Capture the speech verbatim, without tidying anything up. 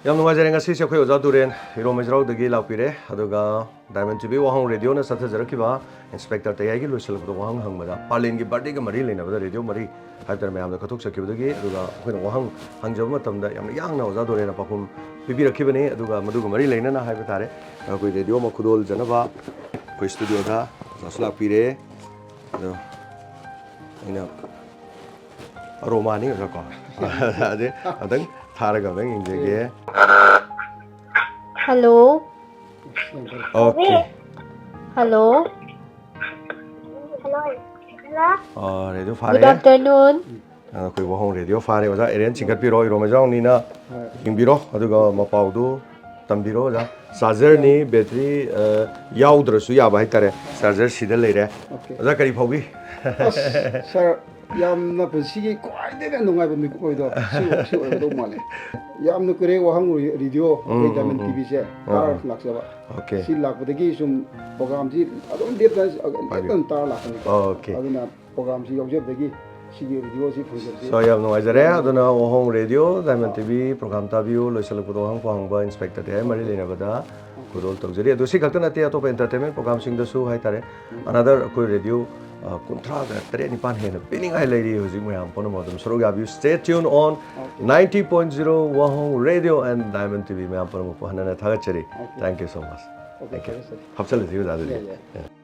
ꯌꯥꯝ ꯅꯨꯡꯉꯥꯏꯖꯔꯦ꯫ ꯉꯁꯤꯁꯦ ꯑꯩꯈꯣꯏ ꯑꯣꯖꯥ ꯇꯨꯔꯦꯟ ꯏꯔꯣꯝ ꯍꯩꯖꯥꯎꯗꯒꯤ ꯂꯥꯛꯄꯤꯔꯦ꯫ ꯑꯗꯨꯒ Diamond T V ꯋꯥꯍꯪ ꯔꯦꯗꯤꯑꯣꯅ ꯆꯠꯊꯖꯔꯛꯈꯤꯕ ꯏꯟꯁꯄꯦꯛꯇꯔ ꯇꯌꯥꯏꯒꯤ ꯂꯣꯏꯁꯤꯜꯂꯛꯄꯗ ꯋꯥꯍꯪ ꯍꯪꯕꯗ ꯄꯥꯂꯦꯟꯒꯤ ꯕꯥꯔꯗꯦꯒ ꯃꯔꯤ ꯂꯩꯅꯕꯗ ꯔꯦꯗꯤꯑꯣ ꯃꯔꯤ ꯍꯥꯏꯕ ꯇꯥꯔꯦ ꯃꯌꯥꯝꯗ ꯀꯠꯊꯣꯛꯆꯈꯤꯕꯗꯒꯤ, ꯑꯗꯨꯒ ꯑꯩꯈꯣꯏꯅ ꯋꯥꯍꯪ ꯍꯪꯖꯕ ꯃꯇꯝꯗ ꯌꯥꯝꯅ ꯌꯥꯡꯅ ꯑꯣꯖꯥ ꯇꯨꯔꯦꯟꯅ ꯄꯥꯎꯈꯨꯝ ꯄꯤꯕꯤꯔꯛꯈꯤꯕꯅꯤ꯫ ꯑꯗꯨꯒ ꯃꯗꯨꯒ ꯃꯔꯤ ꯂꯩꯅꯅ ꯍꯥꯏꯕ ꯇꯥꯔꯦ, ꯑꯩꯈꯣꯏ ꯔꯦꯗꯤꯑꯣ ꯑꯃ ꯈꯨꯗꯣꯜꯖꯅꯕ ꯑꯩꯈꯣꯏ ꯁ꯭ꯇꯨꯗꯤꯑꯣꯗ ꯑꯣꯖꯥꯁꯨ ꯂꯥꯛꯄꯤꯔꯦ꯫ ꯑꯗꯣ ꯑꯩꯅ ꯑꯔꯣꯃꯥꯅꯤ ꯑꯣꯖꯥ ꯀꯣ꯫ ꯑꯗꯩ ꯑꯝꯇꯪ ꯊꯥꯔꯒ ꯑꯝꯇꯪ ꯌꯦꯡꯖꯒꯦ꯫ Hello. Okay. Hello. ꯑ, ꯔꯦꯗꯤꯑꯣ Good ꯐꯥꯔꯦ꯫ Afternoon. ꯑ, ꯑꯩꯈꯣꯏ ꯋꯥꯍꯣꯡ ꯔꯦꯗꯤꯑꯣ ꯐꯥꯔꯦ ꯑꯣꯖꯥ꯫ ꯑꯦꯔꯦꯟ ꯆꯤꯡꯈꯠꯄꯤꯔꯣ, ꯏꯔꯣꯝ ꯏꯖꯥꯎꯅꯤꯅ ꯌꯦꯡꯕꯤꯔꯣ, ꯑꯗꯨꯒ ꯃꯄꯥꯎꯗꯨ ꯇꯝꯕꯤꯔꯣ ꯑꯣꯖꯥ꯫ ꯆꯥꯔꯖꯔꯅꯤ, ꯕꯦꯇ꯭ꯔꯤ, ꯑ, ꯌꯥꯎꯗ꯭ꯔꯁꯨ ꯌꯥꯕ ꯍꯥꯏꯇꯥꯔꯦ꯫ ꯆꯥꯔꯖꯔ ꯁꯤꯗ ꯂꯩꯔꯦ꯫ Okay. ꯑꯣꯖꯥ ꯀꯔꯤ ꯐꯥꯎꯕꯤ? ꯑꯁ ꯁꯥꯔ, ꯌꯥꯝꯅ ꯄꯨꯟꯁꯤꯒꯤ ꯈ꯭ꯋꯥꯏꯗꯒꯤ ꯅꯨꯡꯉꯥꯏꯕ ꯃꯤꯀꯨꯞ ꯑꯣꯏꯗꯣ ꯁꯤ ꯁꯤ ꯑꯣꯏꯒꯗꯧ ꯃꯥꯜꯂꯦ꯫ ꯌꯥꯝꯅ ꯀꯨꯏꯔꯦ ꯋꯥꯍꯪ ꯔꯦꯗꯤꯑꯣ ꯑꯩꯈꯣꯏ ꯎꯝ, ꯗꯥꯏꯃꯟ ꯎꯝ. ꯇꯤꯚꯤꯁꯦ ꯑꯥ, ꯇꯥꯔ ꯑꯥ. ꯂꯥꯛꯆꯕ꯫ Okay. ꯁꯤ ꯂꯥꯛꯄꯗꯒꯤ ꯁꯨꯝ ꯄ꯭ꯔꯣꯒꯥꯝꯁꯤ ꯑꯗꯨꯝ ꯂꯦꯞꯇꯅ ꯂꯦꯞꯇꯅ ꯇꯥꯔ ꯂꯥꯛꯄꯅꯤ꯫ Okay. ꯑꯗꯨꯅ ꯄ꯭ꯔꯣꯒꯥꯝꯁꯤ ꯌꯥꯎꯖꯕꯗꯒꯤ ꯁꯤꯒꯤ ꯔꯦꯗꯤꯑꯣꯁꯤ ꯐꯪꯖꯕꯁꯤ ꯁꯣ ꯌꯥꯝ ꯅꯨꯡꯉꯥꯏꯖꯔꯦ꯫ ꯑꯗꯨꯅ ꯋꯥꯍꯣꯡ ꯔꯦꯗꯤꯑꯣ ꯗꯥꯏꯃꯟ ꯇꯤꯚꯤ ꯄ꯭ꯔꯣꯒꯥꯝ ꯇꯥꯕꯤꯌꯨ꯫ ꯂꯣꯏꯁꯤꯜꯂꯛꯄꯗ ꯋꯥꯍꯪ ꯄꯥꯎꯍꯪꯕ ꯏꯟꯁꯄꯦꯛꯇꯔ ꯇꯌꯥꯏ ꯃꯔꯤ ꯂꯩꯅꯕꯗ ꯈꯨꯗꯣꯜ ꯇꯧꯖꯔꯤ꯫ ꯑꯗꯨ ꯁꯤ ꯈꯛꯇ ꯅꯠꯇꯦ, ꯑꯇꯣꯞꯄ ꯏꯟꯇꯔꯇꯦꯟꯃꯦꯟ ꯄ꯭ꯔꯣꯒꯥꯝꯁꯤꯡꯗꯁꯨ ꯍꯥꯏꯇꯥꯔꯦ꯫ Another ꯑꯩꯈꯣꯏ ꯔꯦꯗꯤꯑꯣ, ꯑ, ꯀꯨꯟꯊ꯭ꯔꯥꯒ ꯇꯔꯦꯠ ꯅꯤꯄꯥꯟ ꯍꯦꯟꯅ ꯄꯤꯅꯤꯡꯉꯥꯏ ꯂꯩꯔꯤ꯫ ꯍꯧꯖꯤꯛ ꯃꯌꯥꯝ ꯄꯨꯝꯅꯃꯛ ꯑꯗꯨꯝ ꯁꯔꯨꯛ ꯌꯥꯕꯤꯌꯨ꯫ Stay tuned on ninety point zero Wahong Radio and Diamond T V꯫ ꯃꯌꯥꯝ ꯄꯨꯝꯅꯃꯛꯄꯨ ꯍꯟꯅ ꯍꯟꯅ ꯊꯥꯒꯠꯆꯔꯤ꯫ Thank you so much. Okay, Thank you. ꯐꯔꯦ, ꯐꯔꯦ꯫ ꯍꯥꯞꯆꯤꯜꯂꯁꯤ ꯑꯣꯖꯥ ꯑꯗꯨꯗꯤ꯫ ꯌꯥꯏ, ꯌꯥꯏ꯫ Yeah.